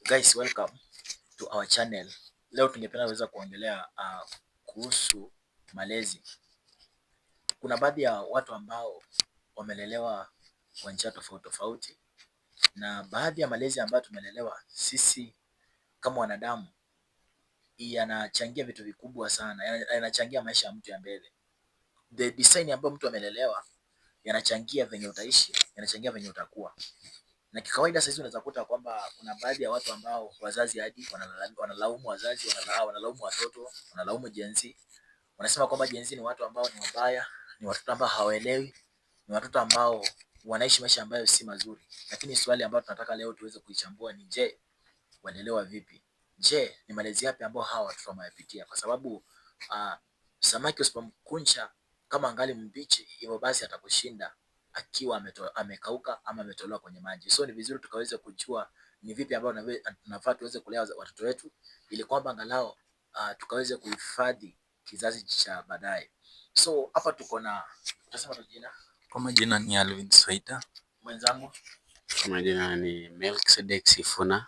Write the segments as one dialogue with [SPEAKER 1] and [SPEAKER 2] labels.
[SPEAKER 1] Guys, welcome to our channel. Leo tungependa kuweza kuongelea kuhusu malezi. Kuna baadhi ya watu ambao wamelelewa kwa njia tofauti tofauti, na baadhi ya malezi ambayo tumelelewa sisi kama wanadamu yanachangia vitu vikubwa sana, yanachangia maisha ya mtu ya mbele. The design ambayo mtu amelelewa yanachangia venye utaishi, yanachangia venye utakuwa. Na kikawaida sasa unaweza kuta kwamba kuna baadhi ya watu ambao wazazi hadi wanalaumu wazazi, wanalaumu watoto, wanalaumu Gen Z. Wanasema kwamba Gen Z ni watu ambao ni wabaya, ni watoto ambao hawaelewi, ni watoto ambao wanaishi maisha ambayo si mazuri. Lakini swali ambalo tunataka leo tuweze kuichambua ni je, walelewa vipi? Je, ni malezi yapi ambao hawa watoto wameyapitia? Kwa sababu samaki usipomkunja kama angali mbichi, hivyo basi atakushinda akiwa amekauka ama ametolewa kwenye maji. So ni vizuri tukaweze kujua ni vipi ambavyo tunafaa tuweze kulea watoto wetu ili kwamba angalau tukaweze kuhifadhi kizazi cha baadaye. So hapa tuko na, utasema tu jina.
[SPEAKER 2] Kwa majina ni Alvin Swaita.
[SPEAKER 1] Mwenzangu.
[SPEAKER 3] Kwa majina ni Melkisedek Sifuna.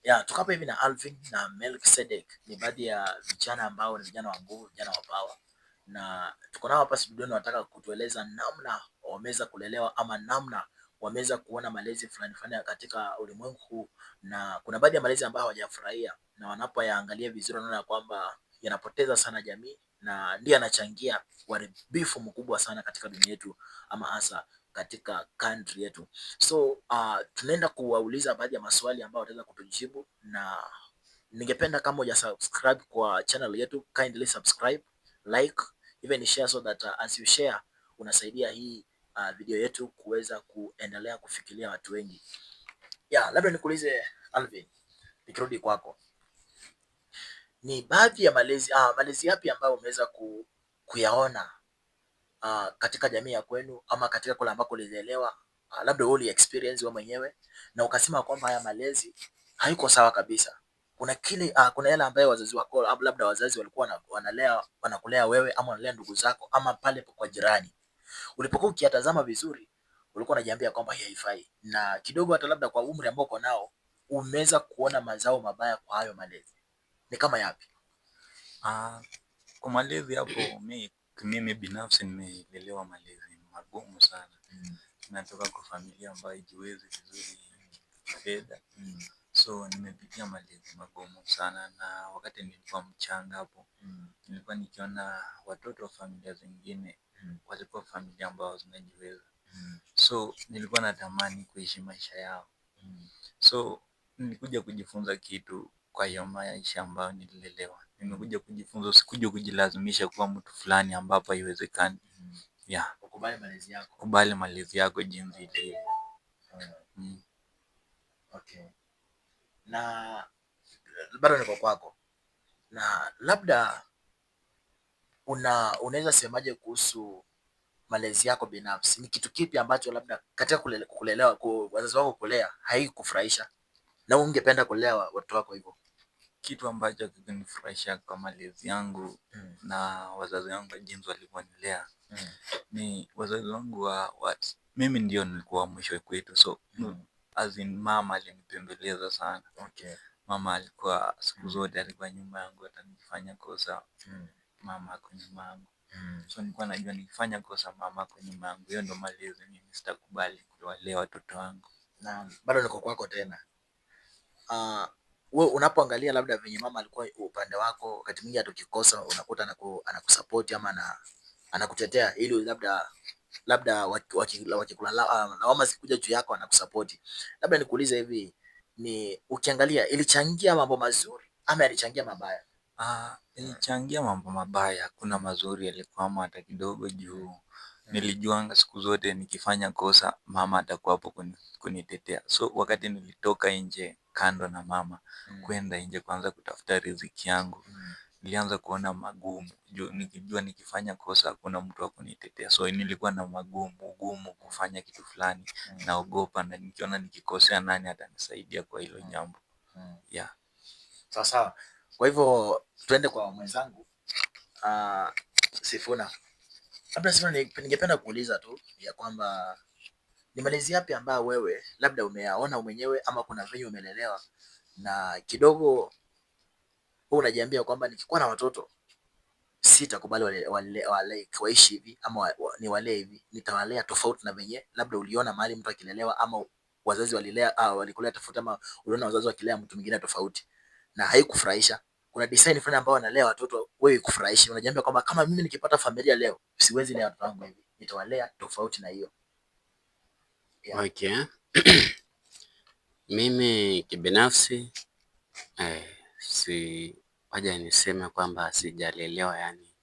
[SPEAKER 1] Ya, tuko hapa hivi na Alvin na Melkisedek, ni baadhi ya vijana ambao ni vijana wa nguvu, vijana wa power, na tuko nao hapa studioni, wanataka kutueleza namna wameweza kulelewa ama namna wameweza kuona malezi fulani fulani katika ulimwengu huu, na kuna baadhi ya malezi ambayo hawajafurahia na wanapoyaangalia vizuri wanaona kwamba yanapoteza sana jamii na ndiyo yanachangia uharibifu mkubwa sana katika dunia yetu ama hasa katika country yetu. So tunaenda kuwauliza baadhi ya maswali ambayo wataweza kutujibu, na ningependa kama huja subscribe kwa channel yetu, kindly subscribe, like, even share so that as you share unasaidia hii video yetu kuweza kuendelea kufikiria watu wengi. Yeah, labda nikuulize Alvin, nikirudi kwako, ni baadhi ya malezi malezi yapi ambayo umeweza kuyaona katika jamii ya kwenu ama katika kule ambako ulilelewa, labda wewe uli experience wewe mwenyewe na ukasema kwamba haya malezi haiko sawa kabisa. Kuna kile kuna yale ambayo wazazi wako labda wazazi walikuwa wanalea wanakulea wewe ama wanalea ndugu zako ama pale kwa jirani. Ulipokuwa ukiyatazama vizuri, ulikuwa unajiambia kwamba hii haifai, na kidogo hata labda kwa umri ambao uko nao umeweza kuona mazao mabaya kwa hayo malezi. Ni kama yapi?
[SPEAKER 2] Kwa malezi hapo mimi binafsi nimelelewa malezi magumu sana. Natoka kwa familia ambayo haijiwezi vizuri kifedha. So nimepitia malezi magumu sana, na wakati nilikuwa mchanga hapo nilikuwa nikiona watoto wa familia zingine walikuwa familia ambao zinajiweza. So nilikuwa natamani kuishi maisha yao. So nilikuja kujifunza kitu kwa hiyo maisha ambayo nililelewa. Nimekuja kujifunza usikuje kujilazimisha kuwa mtu fulani ambapo haiwezekani. Yeah.
[SPEAKER 1] Ukubali malezi yako.
[SPEAKER 2] Kubali malezi yako jinsi ilivyo.
[SPEAKER 1] Okay. Na bado niko kwako, na labda unaweza semaje kuhusu malezi yako binafsi? Ni kitu kipi ambacho labda katika kulelewa wazazi wako kulea haikufurahisha na ungependa kulea watoto wako hivyo?
[SPEAKER 2] Kitu ambacho hakikunifurahisha kwa malezi yangu na wazazi wangu jinsi walivyonilea ni wazazi wangu wa mimi ndio nilikuwa mwisho kwetu, so as in mama alinipembeleza sana. Mama alikuwa siku zote alikuwa nyuma yangu, hata nikifanya kosa mama ako nyuma yangu. So nilikuwa najua nikifanya kosa mama ako nyuma yangu. Hiyo ndo malezi mimi sitakubali kuwalea watoto wangu.
[SPEAKER 1] Na bado niko kwako tena. Wewe unapoangalia labda venye mama alikuwa upande wako, wakati mwingi hata ukikosa unakuta anakusupport ama anakutetea ili labda lawama zikikuja juu yako anakusupport. Labda nikuulize hivi, ni ukiangalia ilichangia mambo mazuri ama ilichangia mabaya?
[SPEAKER 2] Ilichangia mambo mabaya, hakuna mazuri yalikwama hata kidogo juu nilijuanga siku zote nikifanya kosa mama atakuwa hapo kunitetea. So wakati nilitoka nje kando na mama kwenda nje kuanza kutafuta riziki yangu, nilianza kuona magumu juu nikijua nikifanya kosa hakuna mtu wa kunitetea. So nilikuwa na magumu, ugumu kufanya kitu fulani, naogopa na nikiona nikikosea nani atanisaidia kwa hilo jambo. Yeah.
[SPEAKER 1] Sawa sawa. Kwa hivyo tuende kwa mwenzangu Sifuna. Labda Sifuna, ningependa kuuliza tu ya kwamba ni malezi yapi ambayo wewe labda umeyaona mwenyewe ama kuna venye umelelewa Na kidogo wewe unajiambia kwamba nikikuwa na watoto sitakubali wale waishi hivi ama niwalee hivi, nitawalea tofauti na venye labda uliona mahali mtu akilelewa ama wazazi walilea walikulea tofauti ama uliona wazazi wakilea mtu mwingine tofauti na haikufurahisha. Kuna design fulani ambao wanalea watoto wewe ikufurahishi, unajiambia kwamba kama mimi nikipata familia leo siwezi lea watoto wangu hivi, nitawalea tofauti na hiyo. Yeah.
[SPEAKER 3] Okay. Mimi kibinafsi si waja niseme kwamba sijalelewa yani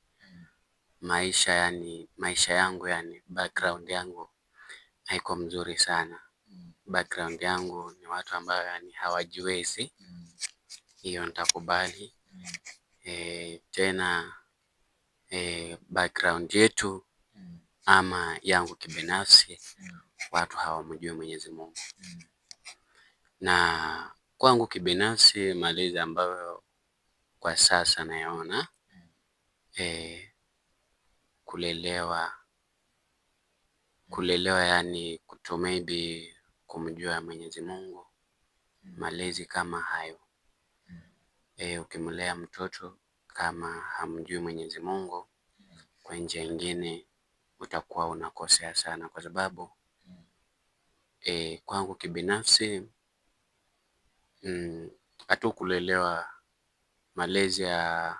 [SPEAKER 3] maisha yani maisha yangu yani background yangu haiko mzuri sana. Background yangu ni watu ambao yani hawajiwezi, hiyo nitakubali. Tena background yetu ama yangu kibinafsi watu hawamjui Mwenyezi Mungu. Na kwangu kibinafsi malezi ambayo kwa sasa nayaona kulelewa yani kuto maybe kumjua Mwenyezi Mungu, malezi kama hayo. Ukimlea mtoto kama hamjui Mwenyezi Mungu, kwa njia ingine utakuwa unakosea sana kwa sababu kwangu kibinafsi hatukulelewa malezi ya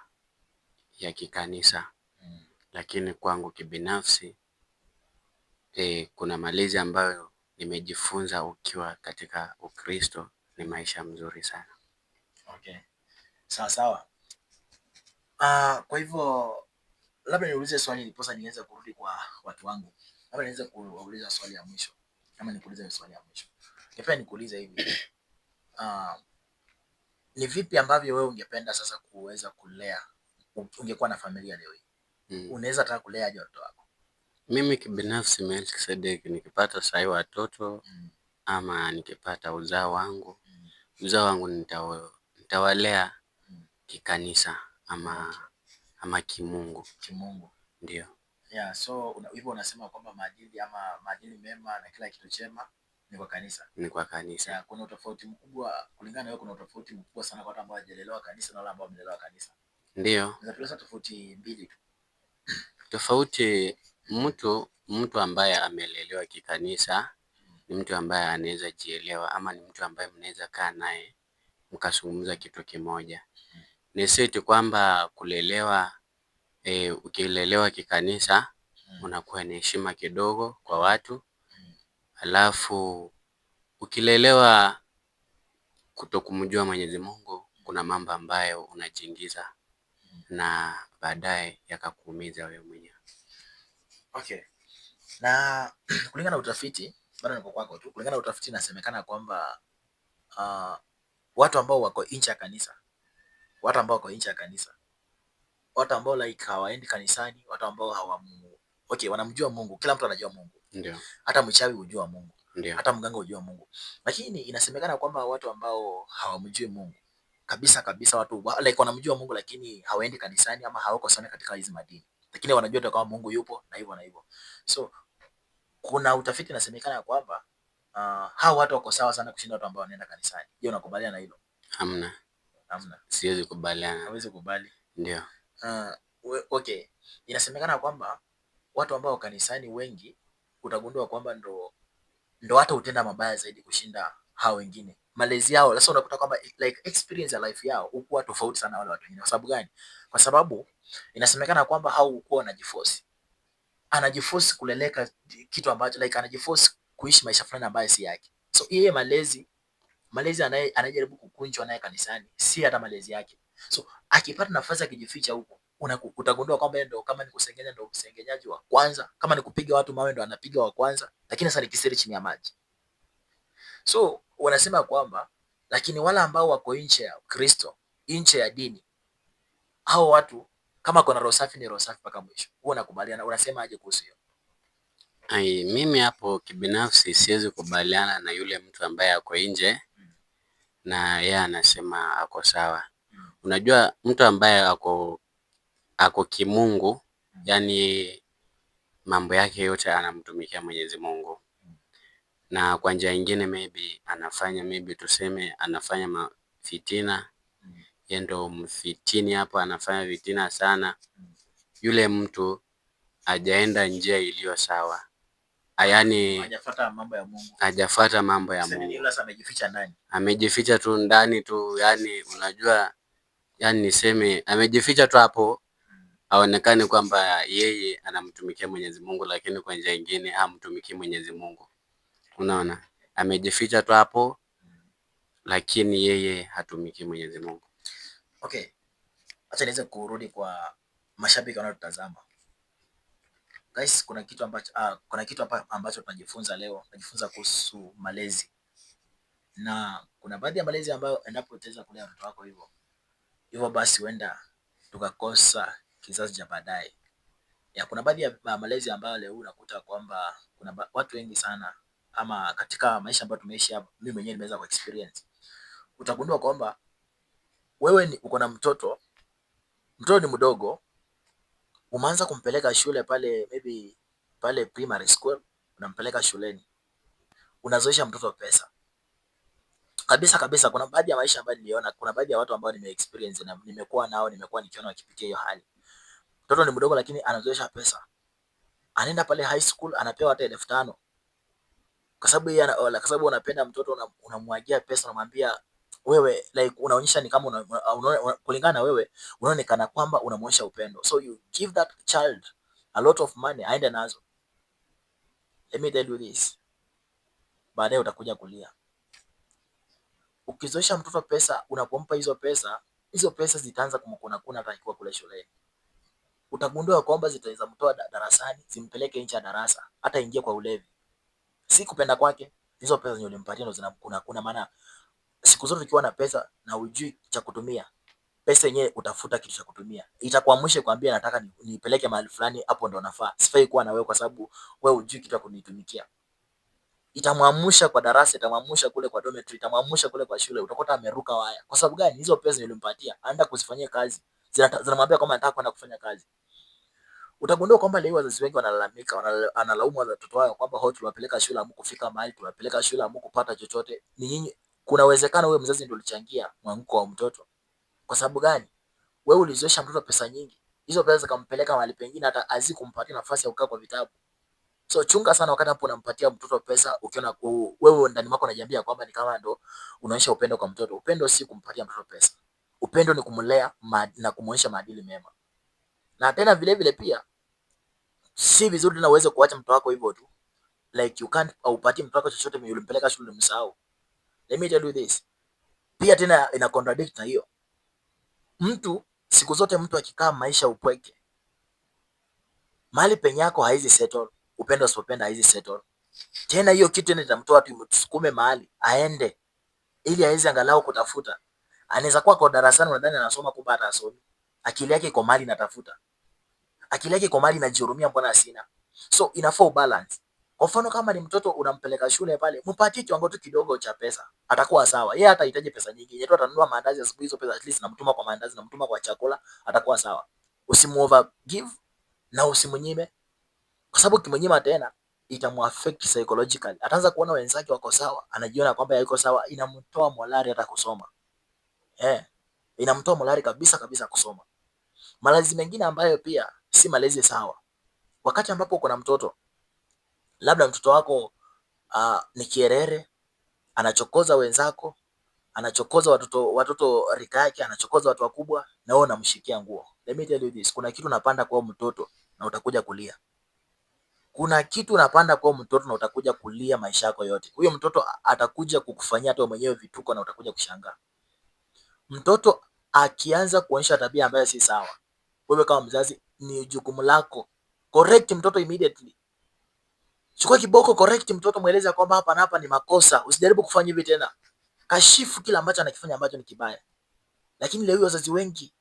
[SPEAKER 3] kikanisa, lakini kwangu kibinafsi kuna malezi ambayo nimejifunza ukiwa katika Ukristo ni maisha mzuri sana.
[SPEAKER 1] Okay. Sawa sawa. Kwa hivyo labda niulize swali ndiposa niweze kurudi kwa watu wangu. Labda niweze kuuliza swali ya mwisho. Kama nikuulize swali ya mwisho. Ningependa nikuulize hivi. Ni vipi ambavyo wewe ungependa sasa kuweza kulea ungekuwa na familia leo hii? Unaweza taka kulea aje watoto wako?
[SPEAKER 3] Mimi kibinafsi Melkisedek nikipata sahi watoto ama nikipata uzao wangu, uzao wangu nitawalea kikanisa ama kimungu.
[SPEAKER 1] Kimungu.
[SPEAKER 3] Ndio.
[SPEAKER 1] Yeah, so hivyo unasema kwamba maadili ama maadili mema na kila kitu chema ni kwa kanisa.
[SPEAKER 3] Ni kwa kanisa.
[SPEAKER 1] Yeah, kuna utofauti mkubwa kulingana na wewe, kuna utofauti mkubwa sana kwa watu ambao hawajalelewa kanisa na wale ambao wamelelewa kanisa.
[SPEAKER 3] Ndio.
[SPEAKER 1] Unaweza tueleza tofauti mbili tu.
[SPEAKER 3] Tofauti, mtu ambaye amelelewa kikanisa ni mtu ambaye anaweza jielewa ama ni mtu ambaye mnaweza kaa naye mkazungumza kitu kimoja. Ni si eti kwamba kulelewa, ukilelewa kikanisa unakuwa na heshima kidogo kwa watu, alafu ukilelewa kutokumjua Mwenyezi Mungu, kuna mambo ambayo unajiingiza na baadaye yakakuumiza wewe mwenyewe.
[SPEAKER 1] Okay. Na kulingana na utafiti, bado niko kwako tu. Kulingana na utafiti inasemekana kwamba watu ambao wako nje ya kanisa, watu ambao wako nje ya kanisa, watu ambao like hawaendi kanisani, watu ambao hawamu okay, wanamjua Mungu, kila mtu anajua Mungu.
[SPEAKER 3] Ndio.
[SPEAKER 1] Hata mchawi hujua Mungu.
[SPEAKER 3] Ndio.
[SPEAKER 1] Hata mganga hujua Mungu. Lakini inasemekana kwamba watu ambao hawamjui Mungu kabisa kabisa, watu like wanamjua Mungu lakini hawaendi kanisani ama hawako sana katika hizi madini, lakini wanajua tu kama Mungu yupo na hivyo na hivyo. So kuna utafiti inasemekana kwamba hao watu wako sawa sana kushinda watu ambao wanaenda kanisani. Je, unakubaliana na hilo?
[SPEAKER 3] Hamna.
[SPEAKER 1] Hamna.
[SPEAKER 3] Siwezi kubaliana.
[SPEAKER 1] Hawezi kubali.
[SPEAKER 3] Ndio.
[SPEAKER 1] Okay. Inasemekana kwamba watu ambao kanisani wengi utagundua kwamba ndo hata hutenda mabaya zaidi kushinda hao wengine. Malezi yao sasa unakuta kwamba like experience ya life yao hukuwa tofauti sana wale watu wengine. Kwa sababu gani? Kwa sababu inasemekana kwamba hao hukuwa wanajiforce. Anajiforce kuleleka kitu ambacho like anajiforce kuishi maisha fulani ambayo si yake. So yeye malezi anayejaribu kukunjwa naye kanisani si hata malezi yake. So akipata nafasi akijificha huko utagundua kwamba ndo kama ni kusengenya ndo msengenyaji wa kwanza, kama ni kupiga watu mawe ndo anapiga wa kwanza, lakini sasa ni kisiri chini ya maji. So wanasema kwamba lakini wale ambao wako nje ya Kristo, nje ya dini, hao watu kama kuna roho safi ni roho safi mpaka mwisho. Wewe unakubaliana, unasema aje kuhusu hiyo?
[SPEAKER 3] Ai, mimi hapo kibinafsi siwezi kubaliana na yule mtu ambaye ako nje na yeye anasema ako sawa. Unajua mtu ambaye ako kimungu, yani mambo yake yote anamtumikia Mwenyezi Mungu, na kwa njia nyingine maybe anafanya maybe tuseme anafanya fitina, yeye ndo mfitini hapo, anafanya fitina sana. Yule mtu hajaenda njia iliyo sawa, yaani
[SPEAKER 1] Hajafuata mambo ya Mungu.
[SPEAKER 3] Hajafuata mambo ya
[SPEAKER 1] Sasa ni
[SPEAKER 3] Mungu,
[SPEAKER 1] yule sasa amejificha ndani.
[SPEAKER 3] Amejificha tu ndani tu, yani unajua, yani niseme amejificha tu hapo aonekane kwamba yeye anamtumikia Mwenyezi Mungu, lakini kwa njia ingine hamtumikii Mwenyezi Mungu. Unaona, amejificha tu hapo, lakini yeye hatumikii Mwenyezi Mungu.
[SPEAKER 1] Okay, acha niweze kurudi kwa mashabiki wanaotutazama. Guys, kuna kitu hapa ambacho tunajifunza leo, tunajifunza kuhusu malezi. Na kuna baadhi ya malezi ambayo endapo utaweza kulea watoto wako hivyo, hivyo basi huenda tukakosa kizazi cha baadaye. Ya, kuna baadhi ya malezi ambayo leo unakuta kwamba kuna watu wengi sana ama katika maisha ambayo tumeishi hapa, mimi mwenyewe nimeweza ku experience. Utagundua kwamba wewe ni uko na mtoto, mtoto ni mdogo, umeanza kumpeleka shule pale maybe pale primary school, unampeleka shuleni, unazoesha mtoto pesa kabisa kabisa. Kuna baadhi ya maisha ambayo niliona, kuna baadhi ya watu ambao nime experience na nimekuwa nao, nimekuwa nikiona wakipitia hiyo hali. Mtoto ni mdogo lakini anazoesha pesa, anaenda pale high school anapewa hata 5,000 kwa sababu yeye kwa sababu unapenda mtoto, unamwagia pesa, unamwambia wewe like unaonyesha ni kama kulingana na wewe unaonekana kwamba unamuonyesha upendo, so you give that child a lot of money aende nazo. Let me tell you this, baadaye utakuja kulia. Ukizoesha mtoto pesa, unapompa hizo pesa, hizo pesa zitaanza kumkuna kuna hata akiwa kule shuleni. Utagundua kwamba zitaweza mtoa darasani, zimpeleke nje ya darasa, hata ingie kwa ulevi. Si kupenda kwake, hizo pesa zenye ulimpatia ndo zinamkuna kuna, maana siku zote ukiwa na pesa na ujui cha kutumia, pesa yenyewe utafuta kitu cha kutumia. Itakuamsha kwambia nataka nipeleke mahali fulani, hapo ndo nafaa. Sifai kuwa na wewe kwa sababu wewe hujui kitu cha kunitumikia. Itamwamsha kwa darasa, itamwamsha kule kwa dormitory, itamwamsha kule kwa shule, utakuta ameruka waya. Kwa sababu gani? Hizo pesa nilimpatia, anaenda kuzifanyia kazi. Zinamwambia kwamba nataka kwenda kufanya kazi. Utagundua kwamba leo wazazi wengi wanalalamika, wanalaumu watoto wao kwamba hao tuliwapeleka shule hamkufika mahali, tuliwapeleka shule hamkupata chochote. Ni nyinyi, kuna uwezekano wewe mzazi ndio ulichangia mwanguko wa mtoto. Kwa sababu gani? Wewe ulizoesha mtoto pesa nyingi, hizo pesa zikampeleka mahali pengine, hata hazikumpatia nafasi ya kukaa kwa vitabu. So chunga sana wakati ambapo unampatia mtoto pesa, ukiona wewe ndani mwako unajiambia kwamba ni kama ndo unaonyesha upendo kwa mtoto. Upendo si kumpatia mtoto pesa. Upendo ni kumlea na kumuonyesha maadili mema. Na tena vile vile pia si vizuri tena uweze kuacha mtoto wako hivyo tu. Like you can't upatie mtoto wako chochote mwenye ulimpeleka shule umsahau. Let me tell you this. Pia tena ina contradict na hiyo. Mtu siku zote mtu akikaa maisha upweke, mahali penye yako haizi settle, upendo usipopenda haizi settle. Tena hiyo kitu tena itamtoa tu imsukume mahali aende ili aweze angalau kutafuta. Anaweza kuwa kwa darasani unadhani anasoma, kumbe hata hasomi. Akili yake iko mahali inatafuta. Akili yake iko mahali inajihurumia, mbona sina? So inafaa balance. Kwa mfano kama ni mtoto unampeleka shule pale, mpatie kiwango tu kidogo cha pesa, atakuwa sawa. Yeye hatahitaji pesa nyingi. Yeye tu atanunua maandazi asubuhi, hizo pesa at least namtuma kwa maandazi, namtuma kwa chakula, atakuwa sawa. Usimu over give na usimnyime, kwa sababu ukimnyima tena itamuaffect psychologically. Ataanza kuona wenzake wako sawa, anajiona kwamba yuko sawa, inamtoa morali hata kusoma. Inamtoa morali kabisa kabisa kusoma. Malezi mengine ambayo pia si malezi sawa, wakati ambapo uko na mtoto, labda mtoto wako ni kierere, anachokoza wenzako, anachokoza watoto rika yake, anachokoza watu wakubwa, na wewe unamshikia nguo. Let me tell you this, kuna kitu unapanda kwa mtoto na utakuja kulia. Kuna kitu unapanda kwa mtoto na utakuja kulia maisha yako yote. Huyo mtoto atakuja kukufanyia hata mwenyewe vituko na utakuja kushangaa. Mtoto akianza kuonyesha tabia ambayo si sawa, wewe kama mzazi ni jukumu lako correct mtoto immediately. Chukua kiboko, correct mtoto, mweleze kwamba hapa na hapa ni makosa, usijaribu kufanya hivi tena. Kashifu kila ambacho anakifanya ambacho ni kibaya. Lakini leo wazazi wengi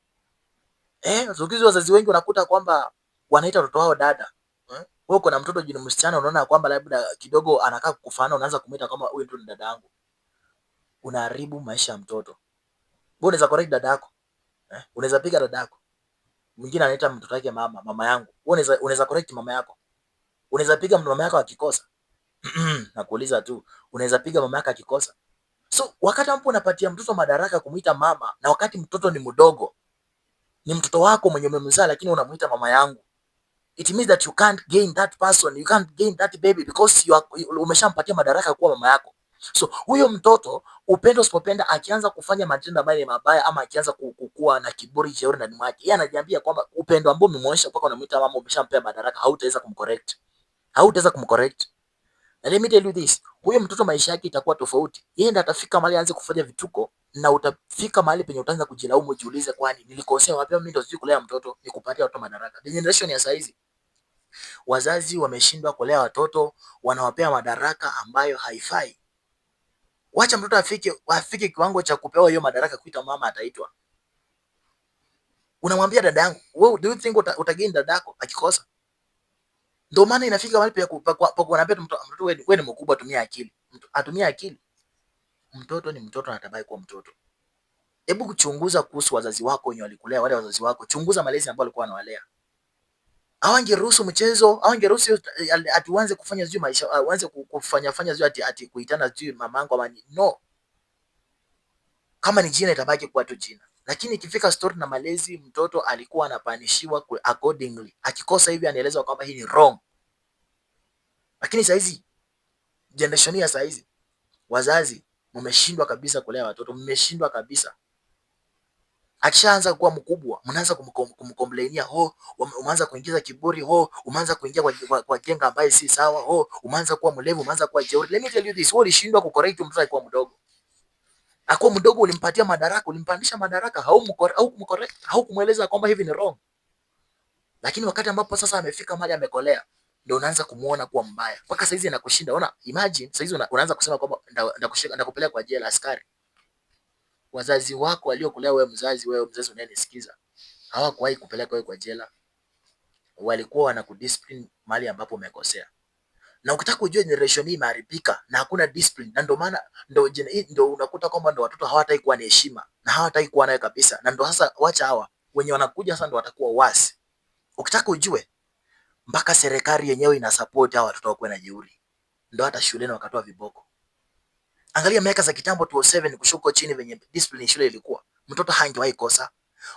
[SPEAKER 1] wazazi wengi unakuta kwamba wanaita watoto wao dada. Wewe uko na mtoto jini msichana, unaona kwamba labda kidogo anakaa kukufanana, unaanza kumuita kama huyu ndio ni dada yangu. Unaharibu maisha ya mtoto. Wewe unaweza correct dada yako. Unaweza piga dada yako. Mwingine anaita mtoto wake mama, mama yangu. Wewe unaweza correct mama yako. Unaweza piga mama yako akikosa. Nakuuliza tu, unaweza piga mama yako akikosa? So wakati ambapo unapatia mtoto madaraka kumuita mama, na wakati mtoto ni mdogo, ni mtoto wako mwenye umemzaa, lakini unamuita mama yangu, it means that you can't gain that person, you can't gain that baby because you are, umeshampatia madaraka kuwa mama yako. So huyo mtoto, upendo usipopenda, akianza kufanya matendo ambayo ni mabaya ama akianza kukua na kiburi, jeuri ndani mwake, yeye anajiambia kwamba upendo ambao umemwonyesha mpaka unamuita mama, umeshampea madaraka, hautaweza kumcorrect, hautaweza kumcorrect. Na let me tell you this, huyo mtoto maisha yake itakuwa tofauti. Yeye ndiye atafika mahali aanze kufanya vituko na utafika mahali penye utaanza kujilaumu, ujiulize, kwani nilikosea wapi? Mimi ndio sijui kulea mtoto, nikupatia watoto madaraka. The generation ya saizi, wazazi wameshindwa kulea watoto, wanawapea madaraka ambayo haifai. Wacha mtoto afike kiwango cha kupewa hiyo madaraka, kuita mama, ataitwa. Unamwambia dada yangu, wewe do you think utagain dada yako akikosa? Ndio maana inafika mahali pa kuambia mtoto, wewe ni mkubwa, tumia akili. Atumie akili. Mtoto ni mtoto na atabaki kuwa mtoto. Hebu kuchunguza kuhusu wazazi wako wenye walikulea, wale wazazi wako, chunguza malezi ambayo walikuwa wanawalea. Hawangeruhusu mchezo, hawangeruhusu ati uanze kufanya sijui maisha, uanze kufanya fanya sijui ati kuitana sijui mamangu ama no. Kama ni jina itabaki kuwa tu jina. Lakini ikifika story na malezi, mtoto alikuwa anapunishiwa accordingly. Akikosa hivi anaelezwa kwamba hii ni wrong. Lakini saizi, generation ya saizi, wazazi mmeshindwa kabisa kulea watoto, mmeshindwa kabisa. Akishaanza kuwa mkubwa, mnaanza kumcomplainia, oh, umeanza kuingiza kiburi, oh, umeanza kuingia kwa jenga ambaye si sawa, oh, umeanza kuwa mlevu, umeanza kuwa jeuri. Let me tell you this, wewe ulishindwa kucorrect mtoto akiwa mdogo. Akuwa mdogo ulimpatia madaraka, ulimpandisha madaraka, haukumcorrect, haukumueleza kwamba hivi ni wrong. Lakini wakati ambapo sasa amefika mahali amekolea, ndio unaanza kumuona kuwa mbaya. Mpaka saizi anakushinda. Ona, imagine saizi unaanza kusema kwamba ndakushika, ndakupeleka kwa jela askari. Wazazi wako waliokulea wewe mzazi unayenisikiza, hawakuwahi kupeleka wewe kwa jela. Walikuwa wanakudiscipline mahali ambapo umekosea. Na ukitaka kujua generation hii imeharibika na hakuna discipline, na ndio maana ndio unakuta kwamba ndio watoto hawataki kuwa na heshima na hawataki kuwa nayo kabisa, na ndio sasa wacha hawa wenye wanakuja sasa ndio watakuwa wasi. Ukitaka ujue mpaka serikali yenyewe ina support hawa watoto wakuwe na jeuri, ndio hata shuleni wakatoa viboko. Angalia miaka za kitambo 2007 kushuka chini, venye discipline shule ilikuwa, mtoto hangewahi kosa.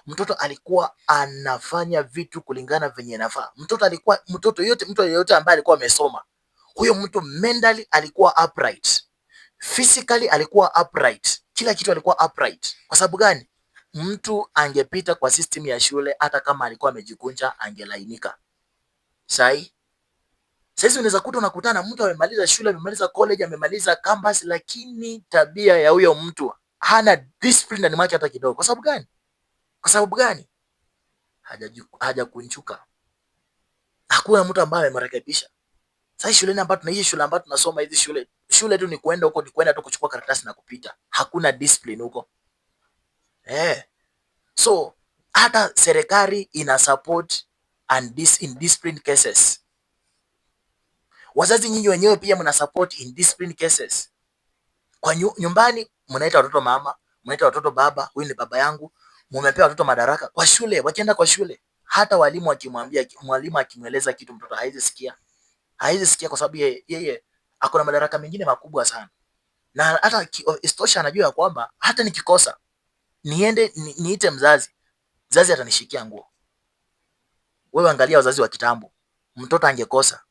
[SPEAKER 1] Mtoto alikuwa anafanya vitu kulingana venye inafaa. Mtoto alikuwa mtoto yote, mtu yeyote ambaye alikuwa amesoma, huyo mtu mentally alikuwa upright, physically alikuwa upright, kila kitu alikuwa upright. Kwa sababu gani? Mtu angepita kwa system ya shule hata kama alikuwa amejikunja angelainika. Sai saizi unaweza kuta unakutana mtu amemaliza shule, amemaliza college, amemaliza campus, lakini tabia ya huyo mtu hana discipline ndani mwake hata kidogo. Kwa sababu gani? Kwa sababu gani? Hajakunjuka. Hakuna mtu ambaye amemrekebisha. Sasa shuleni ambapo tunaishi, shule ambapo tunasoma hizi shule, shule tu ni kuenda huko, ni kuenda tu kuchukua karatasi na kupita. Hakuna discipline huko. Eh. So hata serikali ina support and this indiscipline cases. Wazazi nyinyi wenyewe pia mna support indiscipline cases. Kwa nyumbani mnaita watoto mama, mnaita watoto baba, huyu ni baba yangu, mumepewa watoto madaraka. Kwa shule, wakienda kwa shule, hata walimu akimwambia, mwalimu akimweleza kitu mtoto hawezi sikia. Hawezi sikia kwa sababu yeye ako na madaraka mengine makubwa sana. Na hata isitoshe anajua ya kwamba hata nikikosa niende niite mzazi, mzazi atanishikia nguo. Wewe angalia wazazi wa kitambo, mtoto angekosa,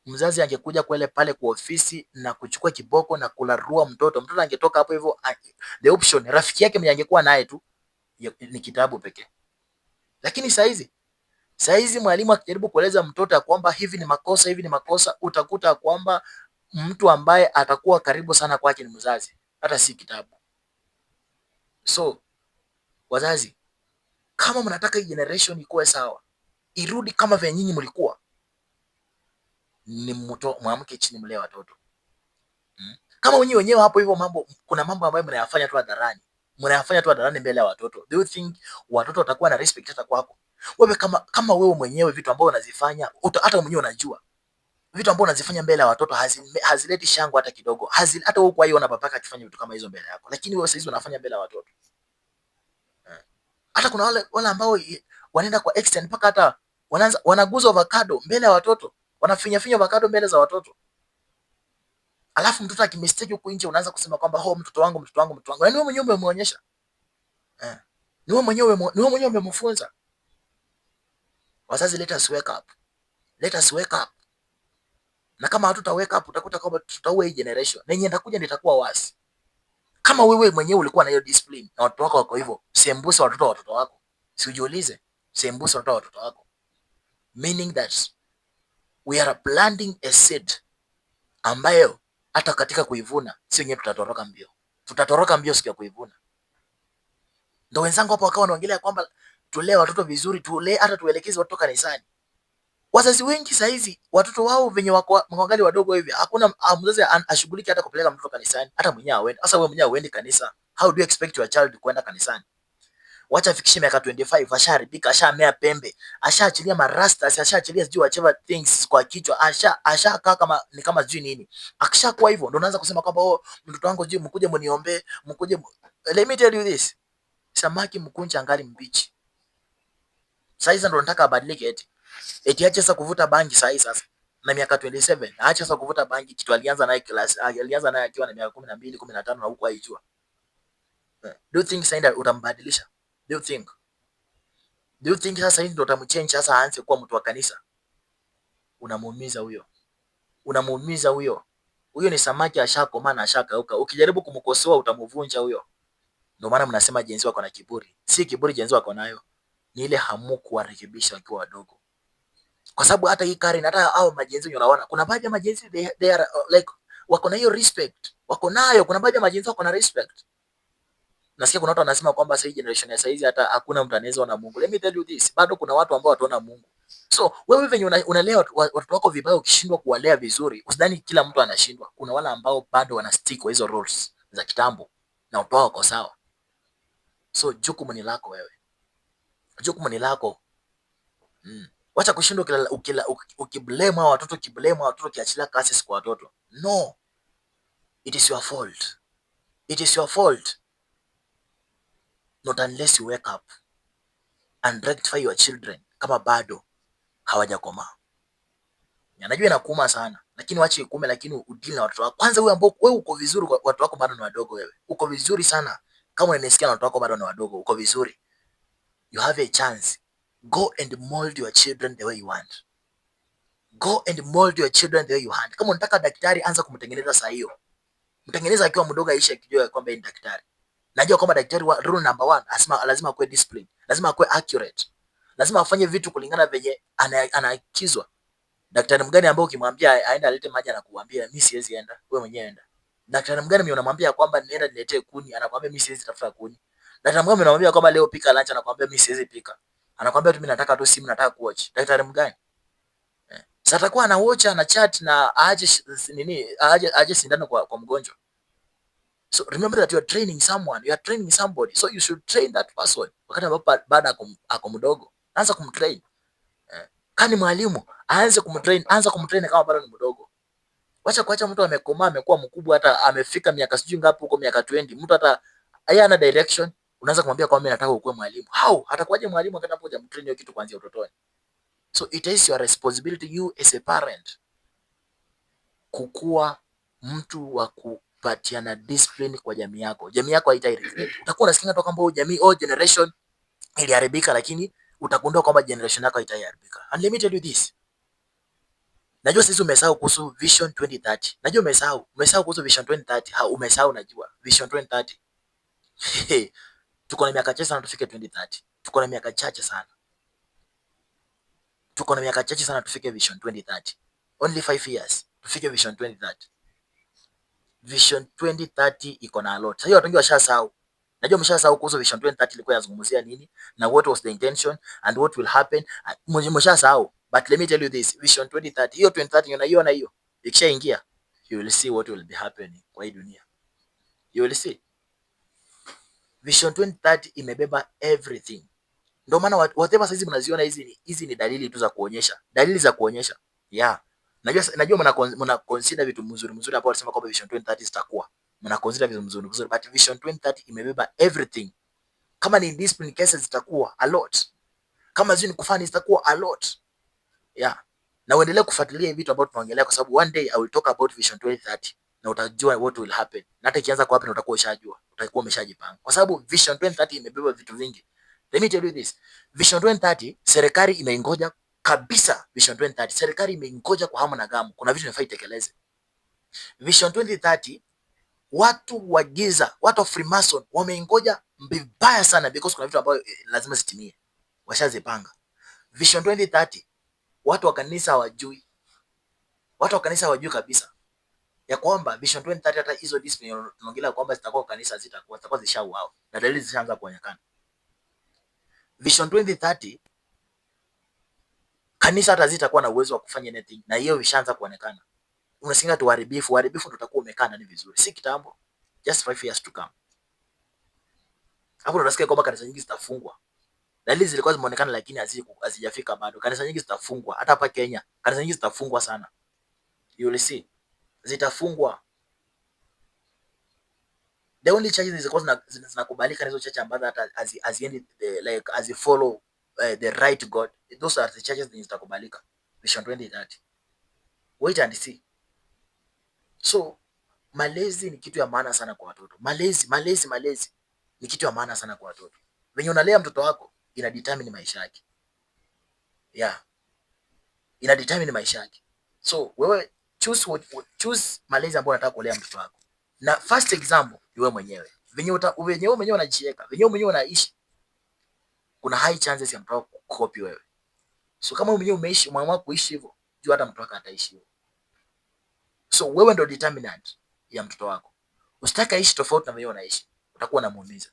[SPEAKER 1] mzazi angekuja kwele pale kwa ofisi na kuchukua kiboko na kularua mtoto. Mtoto angetoka hapo hivyo, the option rafiki yake mwenye angekuwa naye tu ni kitabu pekee. Lakini saizi mwalimu akijaribu kueleza mtoto ya kwamba hivi ni makosa, hivi ni makosa, utakuta kwamba mtu ambaye atakuwa karibu sana kwake ni mzazi, hata si kitabu. So wazazi, kama mnataka hii generation ikuwe sawa, irudi kama vile nyinyi mlikuwa, ni mwamke chini mlee watoto. Kama wenyewe wenyewe hapo hivyo mambo, kuna mambo ambayo mnayafanya tu hadharani, mnayafanya tu hadharani mbele ya watoto. Do you think watoto watakuwa na respect hata kwako? Wewe kama wewe mwenyewe vitu ambavyo unazifanya, hata mwenyewe unajua vitu ambavyo unazifanya mbele ya watoto hazileti shangwe hata kidogo. Hata wewe kwa hiyo una babaka akifanya vitu kama hizo mbele yako, lakini wewe saizi unafanya mbele ya watoto. Hata kuna wale ambao wanaenda kwa extent mpaka hata wanaanza wanaguza avocado mbele ya watoto, wanafinya finya avocado mbele za watoto. Alafu mtoto akimistake huku nje unaanza kusema kwamba, "Oh, mtoto wangu, mtoto wangu, mtoto wangu." Yaani wewe mwenyewe umemuonyesha. Eh. Ni wewe mwenyewe umemfunza. Wazazi, let us wake up. Let us wake up. Na kama hatuta wake up, utakuta kwamba tutaua hii generation. Na yenye itakuja ndio itakuwa worse. Kama wewe mwenyewe ulikuwa na hiyo discipline na watoto wako wako hivyo, sembuse watoto wa watoto wako. Si ujiulize, sembuse watoto wa watoto wako. Meaning that we are planting a seed ambayo hata katika kuivuna si wenyewe tutatoroka mbio. Tutatoroka mbio siku ya kuivuna. Ndo wenzangu hapo wakawa wanaongelea kwamba tulee watoto vizuri, tulee hata tuelekeze watoto kanisani. Wazazi wengi saa hizi watoto wao venye wako wangali wadogo hivi, hakuna mzazi ashughuliki hata kupeleka mtoto kanisani, hata mwenyewe aende. Sasa wewe mwenyewe uendi kanisa, how do you expect your child kwenda kanisani? Wacha afikishe miaka 25, ashaharibika, ashamea pembe, ashaachilia marastas, ashaachilia sijui whatever things kwa kichwa, ashakaa kama ni kama sijui nini. Akishakuwa hivyo ndo unaanza kusema kwamba, "Oh, mtoto wangu sijui mkuje mniombee, mkuje." Let me tell you this, samaki mkunje angali mbichi. Sasa hizi ndo nataka abadilike eti ache sasa kuvuta bangi saa hii sasa na miaka 27, aache sasa kuvuta bangi, kitu alianza naye class, alianza naye akiwa na miaka 12, 15 na huko haijua. Do you think sasa utambadilisha? Do you think? Do you think sasa hivi ndo utamchange sasa aanze kuwa mtu wa kanisa? Unamuumiza huyo. Unamuumiza huyo. Huyo ni samaki ashakomaa na ashakauka. Ukijaribu kumkosoa utamvunja huyo. Ndio maana mnasema Gen Z wako na kiburi. Si kiburi Gen Z wako nayo, ni ile hamu kuwarekebisha wakiwa wadogo. Kwa sababu hata hii karne, hata hao maGen Z unaona, kuna baadhi ya maGen Z they are like wako na hiyo respect. Wako nayo, kuna baadhi ya maGen Z wako na respect. Nasikia kuna watu wanasema kwamba sasa generation ya saizi hata hakuna mtu anaweza ona Mungu. Let me tell you this, bado kuna watu ambao wataona Mungu. So wewe venye unalea watoto wako vibaya, ukishindwa kuwalea vizuri, usidhani kila mtu anashindwa. Kuna wale ambao bado wana stick kwa hizo rules za kitambo na watoto wako sawa. So jukumu ni lako wewe, jukumu ni lako. Wacha kushindwa ukiblame hao watoto, ukiblame hao watoto, ukiachilia curses kwa watoto. No, it is your fault. It is your fault. Not unless you wake up and rectify your children kama bado hawajakomaa. Najua inakuuma sana, lakini wache ikuume, lakini udeal na watoto wako kwanza. Wewe ambao wewe uko vizuri, watoto wako bado ni wadogo, wewe uko vizuri sana. Kama unanisikia na watoto wako bado ni wadogo, uko vizuri, you have a chance. Go and mold your children the way you want. Go and mold your children the way you want. Kama unataka daktari, anza kumtengeneza saa hiyo, mtengeneza akiwa mdogo, aisha akijua kwamba ni daktari. Najua kwamba daktari wa rule number one, asema lazima akuwe discipline, lazima akuwe accurate, lazima afanye vitu kulingana venye anaakizwa. Daktari mgani ambao ukimwambia aende alete maji anakuambia, "Mimi siwezi enda, wewe mwenyewe enda"? Daktari mgani mwenye unamwambia kwamba nenda niletee kuni, anakuambia, "Mimi siwezi tafuta kuni"? Daktari mgani unamwambia kwamba leo pika lunch, anakuambia, "Mimi siwezi pika"? Anakuambia tu, "Mimi nataka tu simu, nataka kuwatch." Daktari mgani? Eh. Sasa atakuwa ana watch, ana chat na aache nini, aache sindano kwa mgonjwa? So remember that you are training someone, you are training somebody. So you should train that person wakati ambapo bado ako mdogo. Anza kumtrain. Eh. Kani mwalimu, aanze kumtrain, anza kumtrain kama bado ni mdogo. Wacha kuacha mtu amekomaa, amekuwa mkubwa, hata amefika miaka sijui ngapi huko, miaka 20, mtu hata yeye ana direction, unaanza kumwambia kwamba mimi nataka ukuwe mwalimu. How? Atakuwaje mwalimu wakati ambapo hujamtrain hiyo kitu kuanzia utotoni? So it is your responsibility, you as a parent, kukua mtu wa kupatiana discipline kwa jamii yako. Jamii yako haitai regret. Utakuwa unasikia tu kwamba jamii, oh, generation iliharibika, lakini utagundua kwamba generation yako haitaiharibika. And let me tell you this. Najua sisi umesahau kuhusu Vision 2030. Najua umesahau. Umesahau kuhusu Vision 2030. Ha, umesahau najua. Vision 2030. Tuko na miaka chache sana tufike 2030. Tuko na miaka chache sana. Tuko na miaka chache sana tufike Vision 2030. Only 5 years tufike Vision 2030. Vision 2030 iko na a lot. Sasa watu wengi washasahau. Najua mshasahau kuhusu Vision 2030 ilikuwa inazungumzia nini na what was the intention and what will happen. Mshasahau. But let me tell you this, Vision 2030, hiyo 2030 unaiona hiyo ikishaingia, you will see what will be happening kwa hii dunia. You will see. Vision 2030 imebeba everything. Ndio maana whatever saizi mnaziona hizi ni dalili tu za kuonyesha. Dalili za kuonyesha. Yeah. Najua mna consider vitu mzuri mzuri ambao walisema kwamba Vision 2030 zitakuwa. Mna consider vitu mzuri mzuri, but Vision 2030 imebeba everything. Kama ni discipline cases zitakuwa a lot. Kama zio ni kufani zitakuwa a lot. Yeah. Na uendelee kufuatilia hivi vitu ambavyo tunaongelea kwa sababu one day I will talk about Vision 2030. Na utajua what will happen. Na hata ikianza ku happen utakuwa ushajua, utakuwa umeshajipanga. Kwa sababu Vision 2030 imebeba vitu vingi. Let me tell you this. Vision 2030 serikali imeingoja kabisa. Vision 2030 serikali imeingoja kwa hamu na gamu. Kuna vitu inafaa itekeleze. Vision 2030 watu wa giza, watu wa Freemason wameingoja vibaya sana because kuna vitu ambavyo lazima zitimie. Washazipanga. Vision 2030 watu wa kanisa hawajui. Watu wa kanisa hawajui kabisa ya kwamba Vision 2030 hata hizo discipline tunaongelea kwamba zitakuwa kanisa zitakuwa zishauawa na dalili zishaanza kuonekana. Vision 2030 kanisa hata zitakuwa na uwezo wa kufanya anything, na hiyo ishaanza kuonekana. Unasikia tu uharibifu, uharibifu ndio utakuwa umekaa ndani vizuri, si kitambo, just 5 years to come. Hapo unasikia kwamba kanisa nyingi zitafungwa. Dalili zilikuwa zimeonekana, lakini hazijafika bado. Kanisa nyingi zitafungwa, hata hapa Kenya kanisa nyingi zitafungwa sana, you will see zitafungwa. The only churches zilikuwa zinakubalika ni hizo church ambazo hata haziendi like hazifollow the right God. Those are the churches zenye zitakubalika. Vision 2030. Wait and see. So malezi ni kitu ya maana sana kwa watoto. Malezi, malezi, malezi ni kitu ya maana sana kwa watoto. Venye unalea mtoto wako ina determine maisha yake. Yeah. Ina determine maisha yake. So wewe choose malezi ambayo unataka kulea mtoto wako. Na first example ni wewe mwenyewe. Venye wewe mwenyewe unajiweka, venye wewe mwenyewe unaishi, kuna high chances ya mtoto wako kucopy wewe. So kama wewe mwenyewe umeishi, umeamua kuishi hivyo, jua hata mtoto wako ataishi hivyo. So wewe ndo determinant ya mtoto wako. Usitake aishi tofauti na wewe unaishi, utakuwa unamuumiza.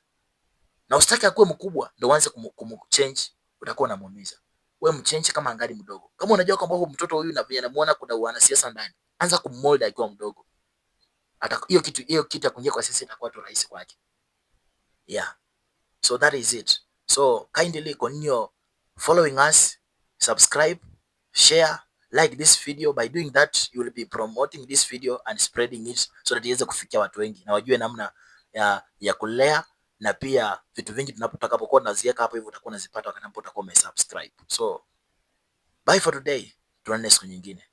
[SPEAKER 1] Na usitake akuwe mkubwa ndo uanze kumchange, utakuwa unamuumiza. Wewe mchange kama angali mdogo. Kama unajua kwamba huyu mtoto huyu na namuona kuna wanasiasa ndani, anza kummold akiwa mdogo. Hata hiyo kitu ya kuingia kwa siasa itakuwa tu rahisi kwake. Yeah. So that is it. So kindly continue following us, subscribe, share, like this video. By doing that, you will be promoting this video and spreading it so that iweze kufikia watu wengi na wajue namna ya kulea na pia vitu vingi tunapotakapokuwa tunaziweka hapo hivyo utakuwa unazipata wakati ambapo utakuwa umesubscribe. So bye for today, tuonane siku nyingine.